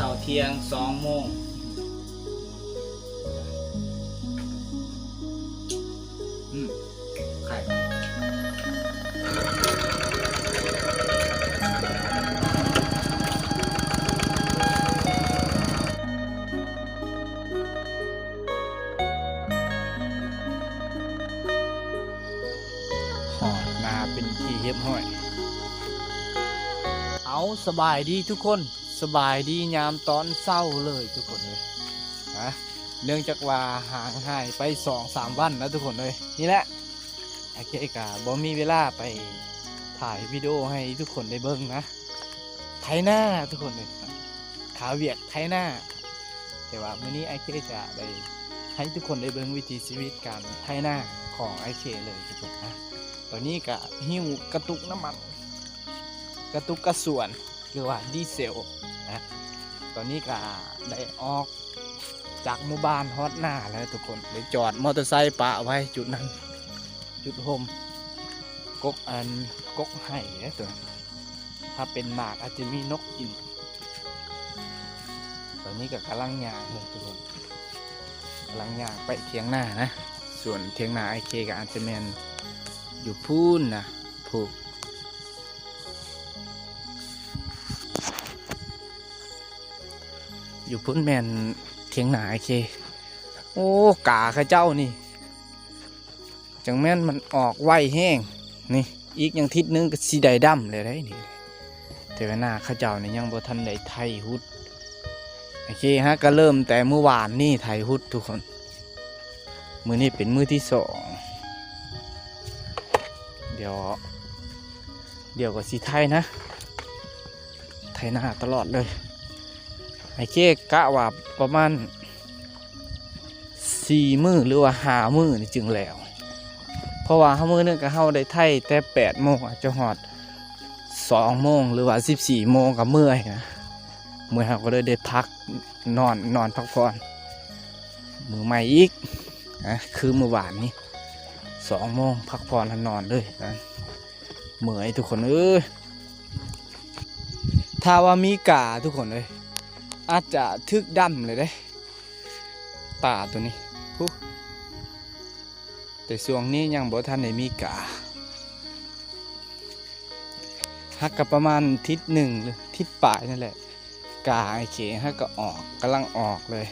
ເຂົ້າທ່ຽງສອງໂມງ. ອືມ ໄຂ່ ຮອດນາເປັນທີ່ຮຽບຮ້ອຍ. ເອົາ ສະບາຍດີທຸກຄົນ. ສະບາຍດີຍາມຕອນເຊົ້າເລີຍທຸກຄົນເອີຍນະ. ເນື່ອງຈາກວ່າຫ່າງຫາຍໄປສອງສາມວັນນະທຸກຄົນເອີຍ. ນີ້ແຫຼະ ໂອເຄ ກະບໍ່ມີເວລາໄປຖ່າຍວິດີໂອໃຫ້ທຸກຄົນໄດ້ເບິ່ງນະ. ໄຖນາທຸກຄົນເອີຍ. ຄາວຽກໄຖນາ. ແຕ່ວ່າມື້ນີ້ອ້າຍເຄຈະໄດ້ໃຫ້ທຸກຄົນໄດ້ເບິ່ງວິຖີຊີວິດການໄຖນາຂອງອ້າຍເຄເລີຍທຸກຄົນນະ. ຕອນນີ້ກະຫິ້ວກະຕຸກນ້ຳມັນ ກະຕຸກກະສວນ ຫຼືວ່າດີເຊວນະ. ຕອນນີ້ກະໄດ້ອອກຈາກໝູ່ບ້ານຮອດນາແລ້ວທຸກຄົນ. ໄດ້ຈອດມໍເຕີໄຊປະໄວ້ຈຸດນັ້ນ ຈຸດຮົ່ມ ກົກ ອັນ ກົກໄຮ່ເດ້ຕົວນັ້ນ. ຖ້າເປັນໝາກອາດຈະມີນົກກິນ. ຕອນນີ້ກໍກຳລັງຍ່າງເດີທຸກຄົນ ກຳລັງຍ່າງໄປຖຽງນານະ. ສ່ວນຖຽງນາອ້າຍເຄກໍອາດຈະແມ່ນຢູ່ພຸ້ນນະ ພຸ້ນ ຢູ່ພຸ້ນແມ່ນຖຽງນາອ້າຍເຄ. ໂອ້ ກາເຂົາເຈົ້ານີ້ ຈັ່ງແມ່ນມັນອອກໄວແຮງນີ້. ອີກຫຍັງທິດໜຶ່ງກໍຊິໄດ້ດຳແລ້ວເດ້ນີ້. ແຕ່ວ່ານາເຂົາເຈົ້ານີ້ຍັງບໍ່ທັນໄດ້ໄຖຫຸດ. ໂອເຄ ເຮົາກໍເລີ່ມແຕ່ມື້ວານນີ້ໄຖຫຸດທຸກຄົນ. ມື້ນີ້ເປັນມື້ທີສອງ. ດຽວ ດຽວກໍຊິໄຖນະ ໄຖນາຕະຫຼອດເລີຍ. ອ້າຍເຄກະວ່າປະມານສີ່ມື້ ຫຼືວ່າຫ້າມື້ນີ້ຈຶ່ງແລ້ວ. ເພາະວ່າເຮົາ ມື້ໜຶ່ງກໍເຮົາໄດ້ໄຖແຕ່ແປດໂມງ ອາດຈະຮອດສອງໂມງ ຫຼືວ່າສິບສີ່ໂມງກໍເມື່ອຍນະ. ເມື່ອຍເຮົາກໍເລີຍໄດ້ພັກນອນ ນອນພັກຜ່ອນ. ມື້ໃໝ່ອີກນະ ຄືມື້ວານນີ້ ສອງໂມງ ພັກຜ່ອນແລ້ວນອນເລີຍນະ. ເມື່ອຍທຸກຄົນເອີຍ. ຖ້າວ່າມີກາທຸກຄົນເອີຍ ອາດຈະຖືກດຳເລີຍເດ້ ຕາໂຕນີ້ ຜູ້ ແຕ່ຊ່ວງນີ້ຍັງບໍ່ທັນໄດ້ມີກາ. ຫາກະປະມານທິດໜຶ່ງ ຫຼືທິດປາຍນັ້ນແຫຼະ ກາໄອ້ເຂຫາກະອອກ ກຳລັງອອກເລີຍ.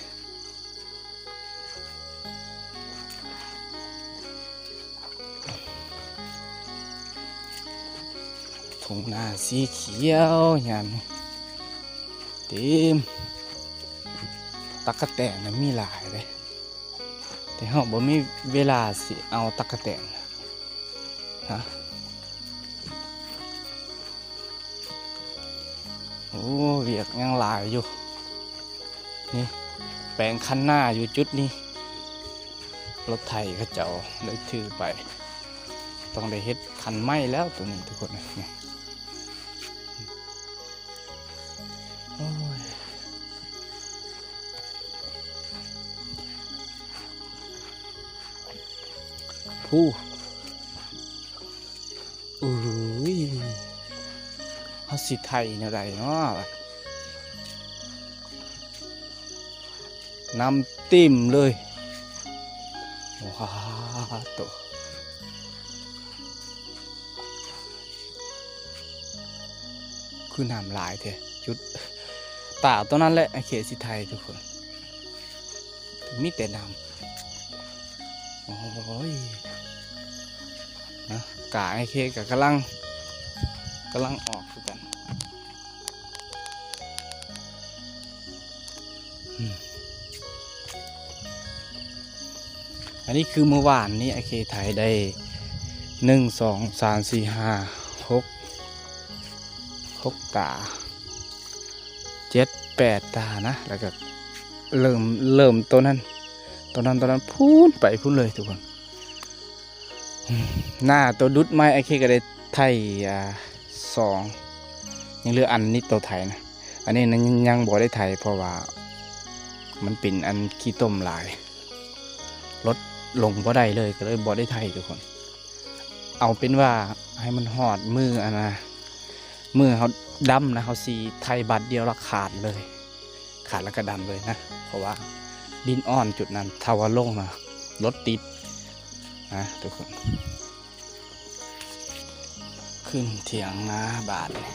ທົ່ງນາສີຂຽວຍາມນີ້ ເຕັມ. ຕັກກະແຕນນະມີຫຼາຍເດ້ ແຕ່ເຮົາບໍ່ມີເວລາຊິເອົາຕັກກະແຕນ. ຮະ ໂອ້ ວຽກຍັງຫຼາຍຢູ່. ນີ້ ແປງຄັນນາຢູ່ຈຸດນີ້ ລົດໄຖເຂົາເຈົ້າໄດ້ຖືໄປ. ຕ້ອງໄດ້ເຮັດຄັນໃໝ່ແລ້ວໂຕນີ້ທຸກຄົນ. ນີ້ ໂອ້ຍ ຜູ້ ໂອ້ຍ ເຮົາຊິໄຖແນວໃດເນາະ ນ້ຳເຕັມເລີຍ. ວ້າໂຕ ຄືນ້ຳຫຼາຍແທ້. ຈຸດຕາໂຕນັ້ນແຫຼະ ໄອ້ເຂຊິໄຖທຸກຄົນ ມີແຕ່ນ້ຳ. ໂອ້ຍ ນະ ກາໄອ້ເຂກໍກຳລັງ ກຳລັງອອກຄືກັນ. ອືມ ອັນນີ້ຄືມື້ວານນີ້ ໄອ້ເຂໄຖໄດ້ ໜຶ່ງ ສອງ ສາມ ສີ່ ຫ້າ ຫົກ ຫົກຕາ ເຈັດ ແປດຕານະ. ແລ້ວກໍເລີ່ມ ເລີ່ມໂຕນັ້ນ ໂຕນັ້ນ ໂຕນັ້ນ ພຸ້ນໄປພຸ້ນເລີຍທຸກຄົນ. ນາໂຕດຸດໃໝ່ ໄອ້ເຂກໍໄດ້ໄຖ ອ່າ ສອງ ຍັງເຫຼືອອັນນີ້ໂຕໄຖນະ. ອັນນີ້ນະ ຍັງບໍ່ໄດ້ໄຖ ເພາະວ່າມັນເປັນອັນຂີ້ຕົມຫຼາຍ ລົດລົງບໍ່ໄດ້ເລີຍ ກໍເລີຍບໍ່ໄດ້ໄຖທຸກຄົນ. ເອົາເປັນວ່າໃຫ້ມັນຮອດມື້ອັນນະ ມື້ເຮົາດຳນະ ເຮົາຊິໄຖບາດດຽວລະຂາດເລີຍ. ຂາດແລ້ວກໍດັນເລີຍນະ ເພາະວ່າດິນອ່ອນຈຸດນັ້ນ ຖ້າວ່າລົງນະ ລົດຕິດນະທຸກຄົນ. ຂຶ້ນຖຽງນາບາດນີ້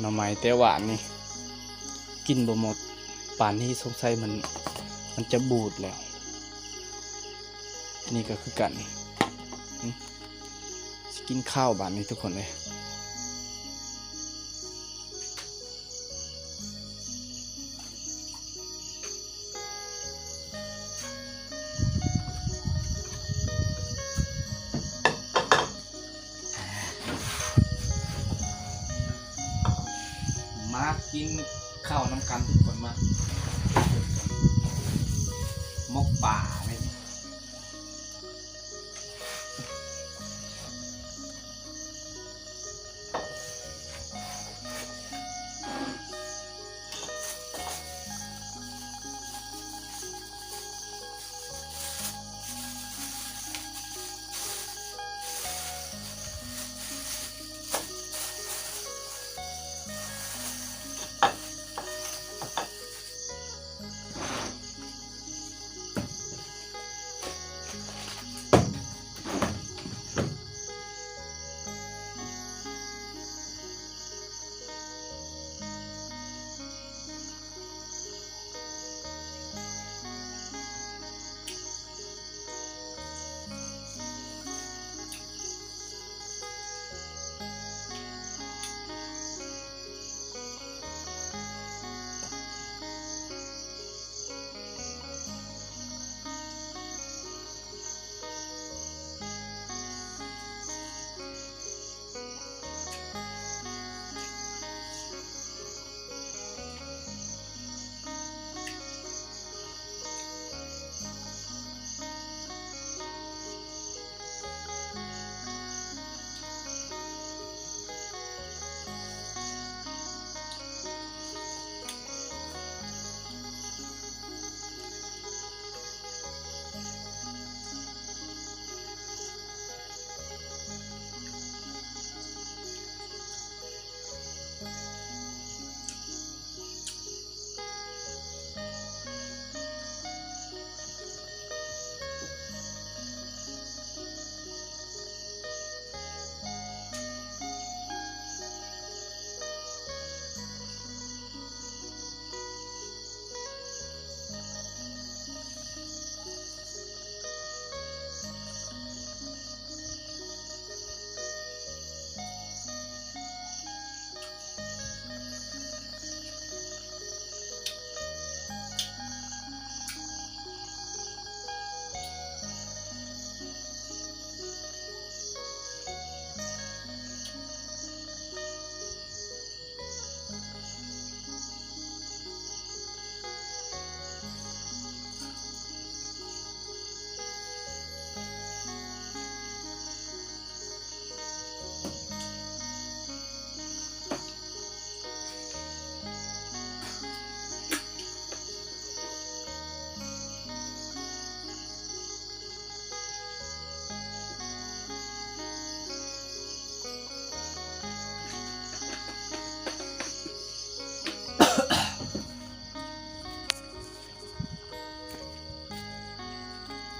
ໜໍ່ໄມ້ແຕ່ຫວານນີ້ ກິນບໍ່ໝົດ ປານນີ້ສົງໄສມັນ ມັນຈະບູດແລ້ວ. ນີ້ກໍຄືກັນ ອື ຊິກິນເຂົ້າບາດນີ້ທຸກຄົນເອີຍ. ມາກິນເຂົ້ານຳກັນທຸກຄົນ ມາ ໝົກປານີ້.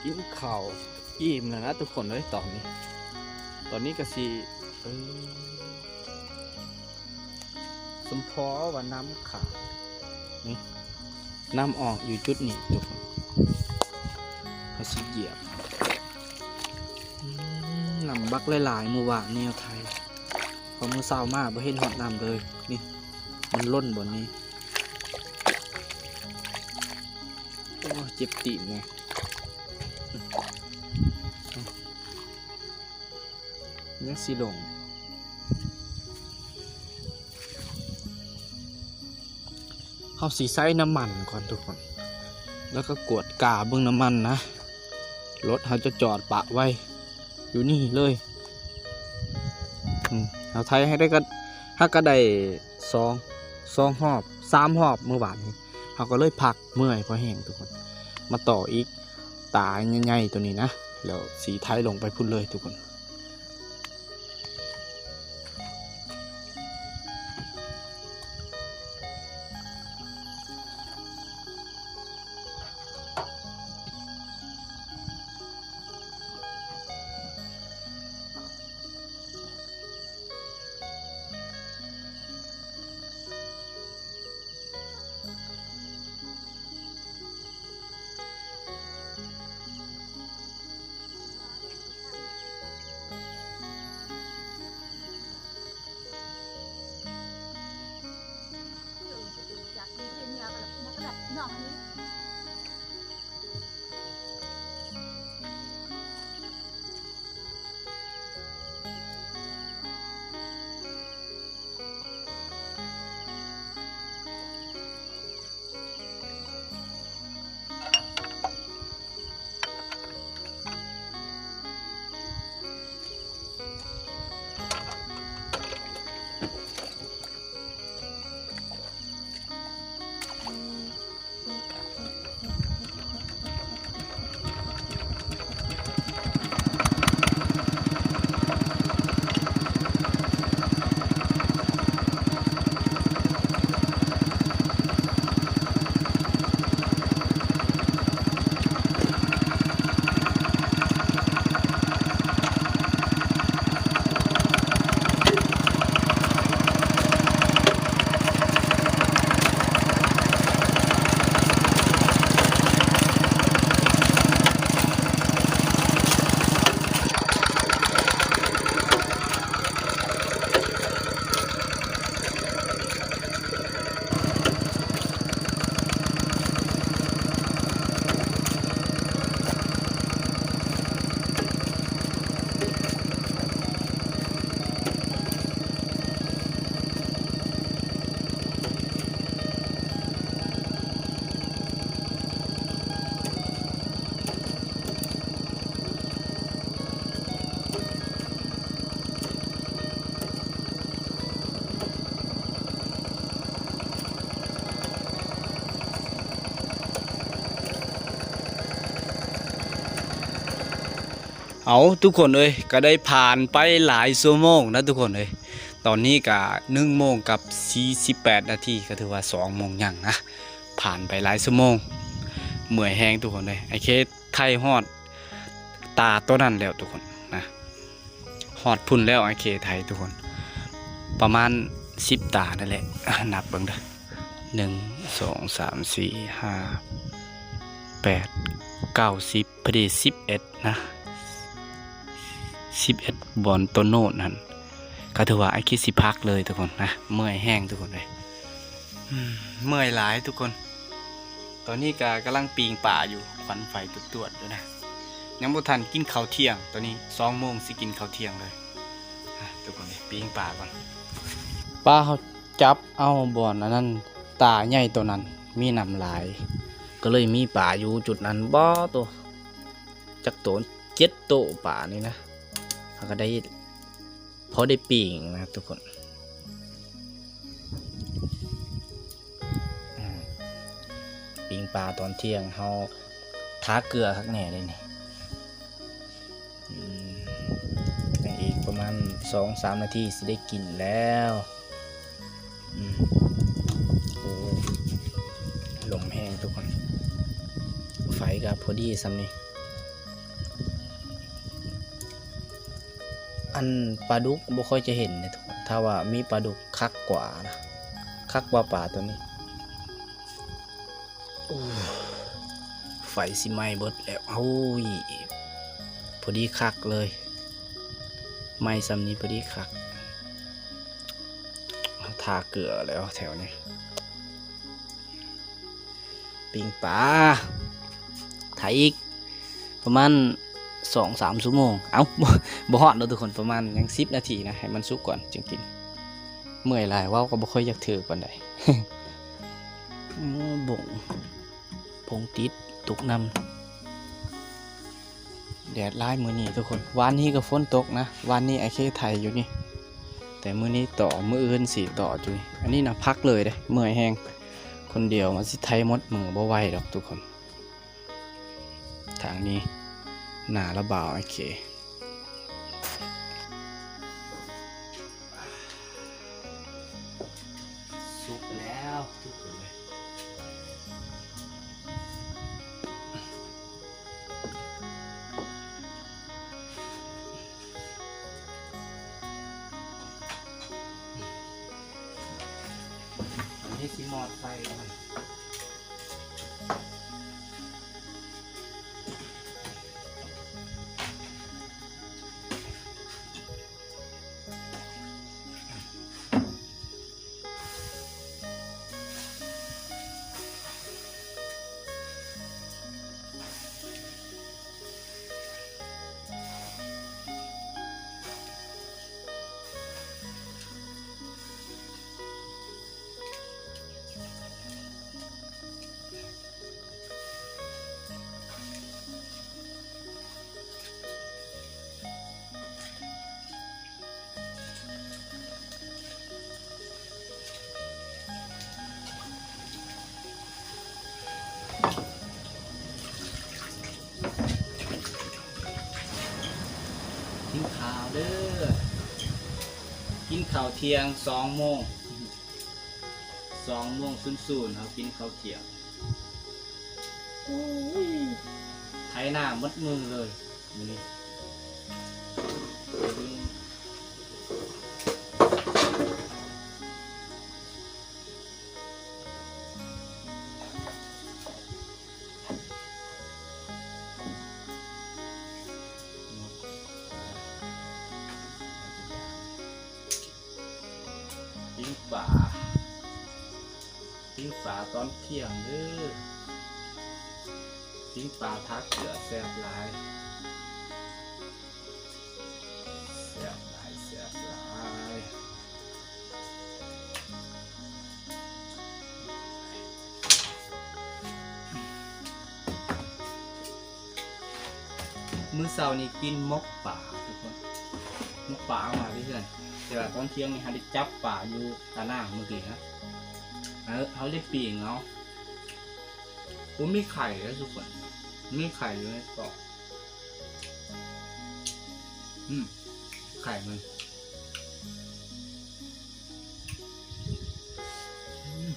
ກິນເຂົ້າອີ່ມແລ້ວນະທຸກຄົນເອີຍ ຕອນນີ້ ຕອນນີ້ກໍຊິ ເອີ ສົມພໍວ່ານ້ຳຂາດ ນີ້ ນ້ຳອອກຢູ່ຈຸດນີ້ທຸກຄົນ ເຮົາຊິຢຽບ ອືມ ນ້ຳບັກຫຼາຍໆ ມື້ວານນີ້ເຮົາໄຖ ພໍມື້ເຊົ້າມາບໍ່ເຫັນຮອດນ້ຳເລີຍ ນີ້ ມັນລົ້ນບ່ອນນີ້ ໂອ້ ເຈັບຕີນແດ່. ຍັງຊິລົງ ເຮົາຊິໃສ່ນ້ຳມັນກ່ອນທຸກຄົນ ແລ້ວກໍກວດກາເບິ່ງນ້ຳມັນນະ ລົດເຮົາຈະຈອດປະໄວ້ຢູ່ນີ້ເລີຍ ອືມ ເຮົາໄຖໃຫ້ໄດ້ກໍ ຫາກະໄດ້ສອງ ສອງຮອບ ສາມຮອບ ມື້ວານນີ້ ເຮົາກໍເລີຍພັກເມື່ອຍພໍແຮງທຸກຄົນ ມາຕໍ່ອີກ ຕາໃຫຍ່ໆ ໂຕນີ້ນະ ແລ້ວຊິໄຖລົງໄປພຸ້ນເລີຍທຸກຄົນ ເອົາ ທຸກຄົນເອີຍ ກໍໄດ້ຜ່ານໄປຫຼາຍຊົ່ວໂມງນະທຸກຄົນເອີຍ. ຕອນນີ້ກໍໜຶ່ງໂມງກັບສີ່ສິບແປດນາທີ ກໍຖືວ່າສອງໂມງຫຍັງນະ ຜ່ານໄປຫຼາຍຊົ່ວໂມງ ເມື່ອຍແຮງທຸກຄົນເອີຍ. ອ້າຍເຄໄຖຮອດຕາໂຕນັ້ນແລ້ວທຸກຄົນນະ ຮອດພຸ້ນແລ້ວ ອ້າຍເຄໄຖທຸກຄົນ ປະມານສິບຕານັ້ນແຫຼະ. ອາ ນັບເບິ່ງເດີ ໜຶ່ງ ສອງ ສາມ ສີ່ ຫ້າ ແປດ ເກົ້າ ສິບ ພໍດີສິບເອັດນະ ສິບເອັດບ່ອນໂຕໂນ້ນຫັ້ນ ກໍຖືວ່າອ້າຍຄິດຊິພັກເລີຍທຸກຄົນນະ. ເມື່ອຍແຮງທຸກຄົນເອີຍ ອືມ ເມື່ອຍຫຼາຍທຸກຄົນ. ຕອນນີ້ກໍກຳລັງປີ້ງປາຢູ່ ຄວັນໄຟຕວດໆຢູ່ນະ ຍັງບໍ່ທັນກິນເຂົ້າທ່ຽງ. ຕອນນີ້ສອງໂມງ ຊິກິນເຂົ້າທ່ຽງເລີຍ. ອ່ະ ທຸກຄົນເອີຍ ປີ້ງປາກ່ອນ. ປາເຮົາຈັບເອົາບ່ອນອັນນັ້ນ ຕາໃຫຍ່ໂຕນັ້ນ ມີນ້ຳຫຼາຍ ກໍເລີຍມີປາຢູ່ຈຸດນັ້ນ. ບໍ່ໂຕ ຈັກໂຕ ເຈັດໂຕປານີ້ນະ ເຮົາກໍໄດ້ ພໍໄດ້ປີ້ງນະທຸກຄົນ. ອືມ ປີ້ງປາຕອນທ່ຽງ ເຮົາທາເກືອຄັກແນ່ເດ້ນີ້. ອືມ ຍັງອີກປະມານສອງສາມນາທີຊິໄດ້ກິນແລ້ວ. ອືມ ໂອ້ ລົມແຮງທຸກຄົນ ໄຟກໍພໍດີສ່ຳນີ້. ອັນປາດຸກບໍ່ຄ່ອຍຈະເຫັນເດ້ທຸກຄົນ ຖ້າວ່າມີປາດຸກຄັກກວ່ານະ ຄັກກວ່າປາໂຕນີ້. ໂອ້ ໄຟຊິໄໝ້ເບິດແລ້ວ. ໂອ້ຍ ພໍດີຄັກເລີຍ ໄໝ້ສ່ຳນີ້ພໍດີຄັກ. ເຮົາທາເກືອແລ້ວແຖວນີ້ ປີ້ງປາ ຖ້າອີກປະມານສອງສາມຊົ່ວໂມງ. ເອົ້າ ບໍ່ ບໍ່ຮອດດອກທຸກຄົນ ປະມານຍັງສິບນາທີນະ ໃຫ້ມັນສຸກກ່ອນຈຶ່ງກິນ. ເມື່ອຍຫຼາຍ ເວົ້າກໍບໍ່ຄ່ອຍຢາກຖືກປານໃດ. ໂອ້ ບົງ ຜົງຕິດຕົກນຳ. ແດດຫຼາຍມື້ນີ້ທຸກຄົນ ວານນີ້ກໍຝົນຕົກນະ ວານນີ້ອ້າຍເຄໄຖຢູ່ນີ້ ແຕ່ມື້ນີ້ຕໍ່ ມື້ອື່ນຊິຕໍ່ຢູ່ນີ້. ອັນນີ້ນະພັກເລີຍເດ້ ເມື່ອຍແຮງ ຄົນດຽວມັນຊິໄຖໝົດມື້ ບໍ່ໄຫວດອກທຸກຄົນ. ທາງນີ້ໜ້າລະບ່າວອ້າຍເຄ. ສຸກແລ້ວ ທຸກຄົນເອີຍ ອັນນີ້ຊິມອດໄຟກ່ອນ. ກິນເຂົ້າເດີ ກິນເຂົ້າທ່ຽງສອງໂມງ ສອງໂມງສູນໆ ເຮົາກິນເຂົ້າທ່ຽງ. ໂອ້ຍ ໄຖນາໝົດມື້ເລີຍມື້ນີ້. ປີ້ງປາ ປີ້ງປາຕອນທ່ຽງເດີ ປີ້ງປາທາເກືອແຊບຫຼາຍ ແຊບຫຼາຍ ແຊບຫຼາຍ. ມື້ເຊົ້ານີ້ກິນໝົກປາທຸກຄົນ ໝົກປາເອົາມາແຕ່ເຮືອນ ແຕ່ວ່າຕອນທ່ຽງນີ້ເຮົາໄດ້ຈັບປາຢູ່ຕາໜ່າງມື້ກີ້ນະ ເຮົາ ເຮົາໄດ້ປີ້ງເອົາ ບໍ່ມີໄຂ່ເດີທຸກຄົນ ມີໄຂ່ຢູ່ໃນຕອກ. ອືມ ໄຂ່ມັນ ອືມ.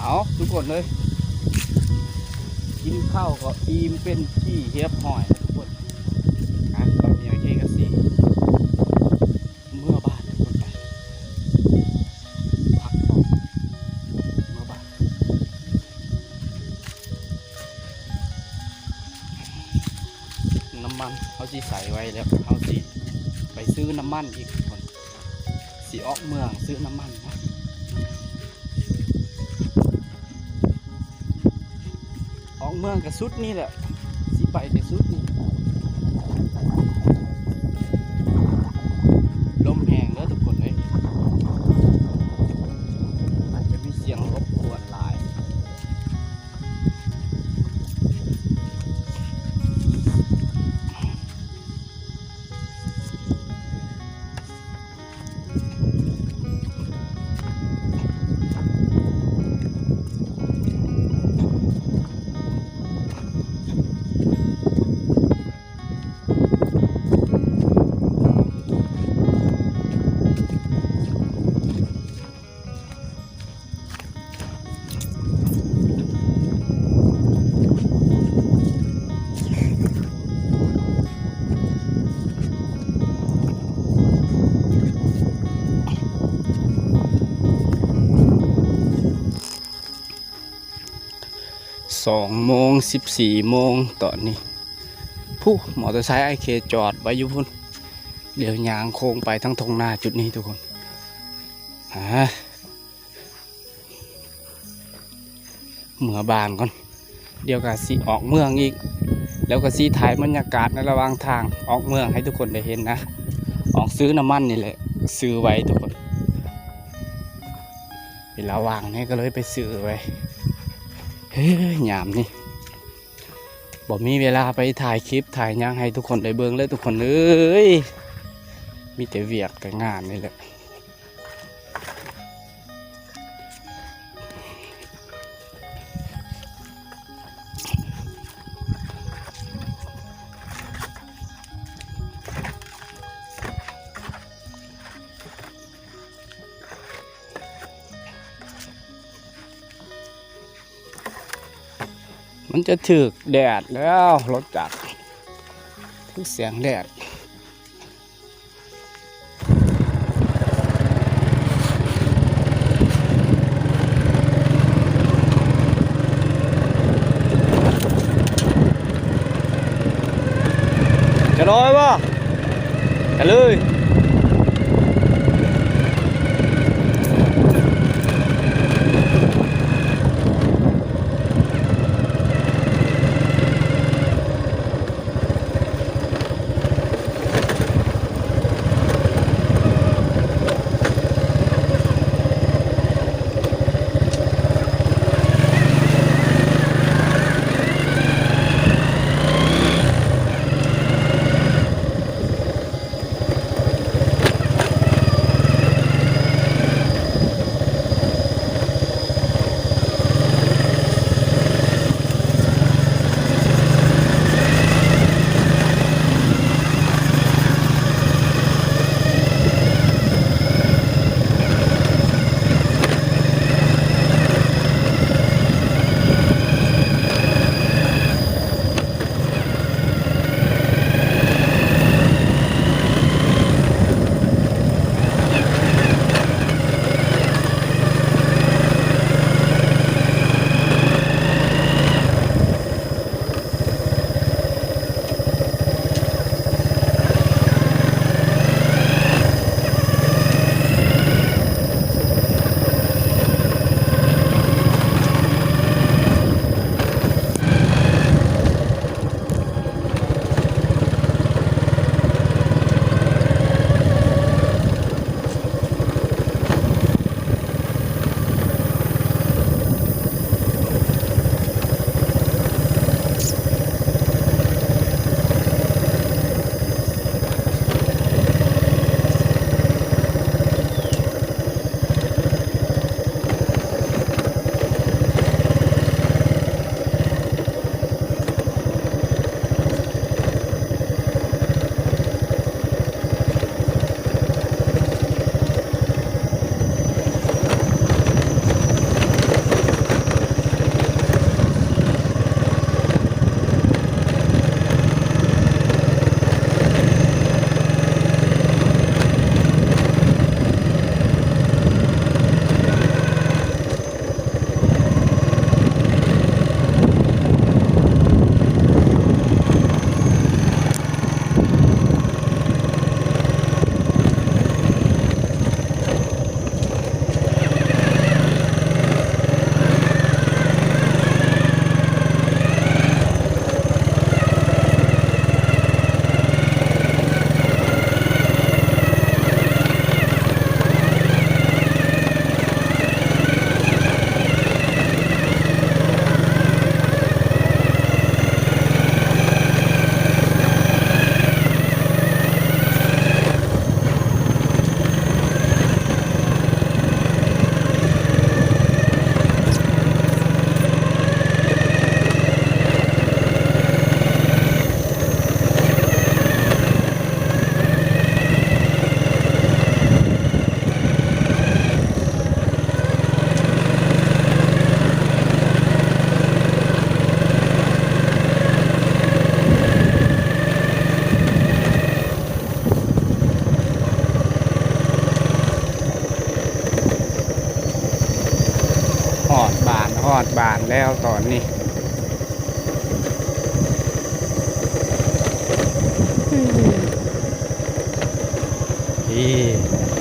ເອົາ ທຸກຄົນເອີຍ ກິນເຂົ້າກໍອີ່ມເປັນທີ່ຮຽບຮ້ອຍແລ້ວທຸກຄົນ ອ່ະ ຕອນນີ້ໂອເຄກໍຊິ ເມືອບ້ານທຸກຄົນໄປ ພັກຜ່ອນ ເມືອບ້ານ ນ້ຳມັນເຮົາຊິໃສ່ໄວ້ແລ້ວ ເຮົາຊິໄປຊື້ນ້ຳມັນອີກທຸກຄົນ ຊິອອກເມືອງຊື້ນ້ຳມັນນະ. ອອກເມືອງກະສຸດນີ້ແຫຼະ ຊິໄປແຕ່ສຸດນີ້ ລົມແຮງເດີທຸກຄົນເອີຍ ອາດຈະມີສຽງລົບກວນຫຼາຍ. ສອງໂມງ ສິບສີ່ໂມງຕອນນີ້ ພຸ້ນ ມໍເຕີໄຊອ້າຍເຄຈອດໄວ້ຢູ່ພຸ້ນ ດຽວຍ່າງໂຄ້ງໄປທາງທົ່ງນາຈຸດນີ້ທຸກຄົນ ອາ ເມືອບ້ານກ່ອນ ດຽວກະຊິອອກເມືອງອີກ ແລ້ວກະຊິຖ່າຍບັນຍາກາດໃນລະຫວ່າງທາງອອກເມືອງໃຫ້ທຸກຄົນໄດ້ເຫັນນະ ອອກຊື້ນ້ຳມັນນີ້ແຫຼະ ຊື້ໄວ້ທຸກຄົນ ເວລາວ່າງນີ້ກະເລີຍໄປຊື້ໄວ້ ເຮີ້ຍ ຍາມນີ້ ບໍ່ມີເວລາໄປຖ່າຍຄລິບຖ່າຍຫຍັງໃຫ້ທຸກຄົນໄດ້ເບິ່ງເລີຍທຸກຄົນເອີຍ ມີແຕ່ວຽກແຕ່ງານນີ້ແຫຼະ. ມັນຈະຖືກແດດແລ້ວ ລົດຈັກ ຖືກແສງແດດ. ເລີຍ. ຮອດບ້ານ ຮອດບ້ານແລ້ວຕອນນີ້. ນີ້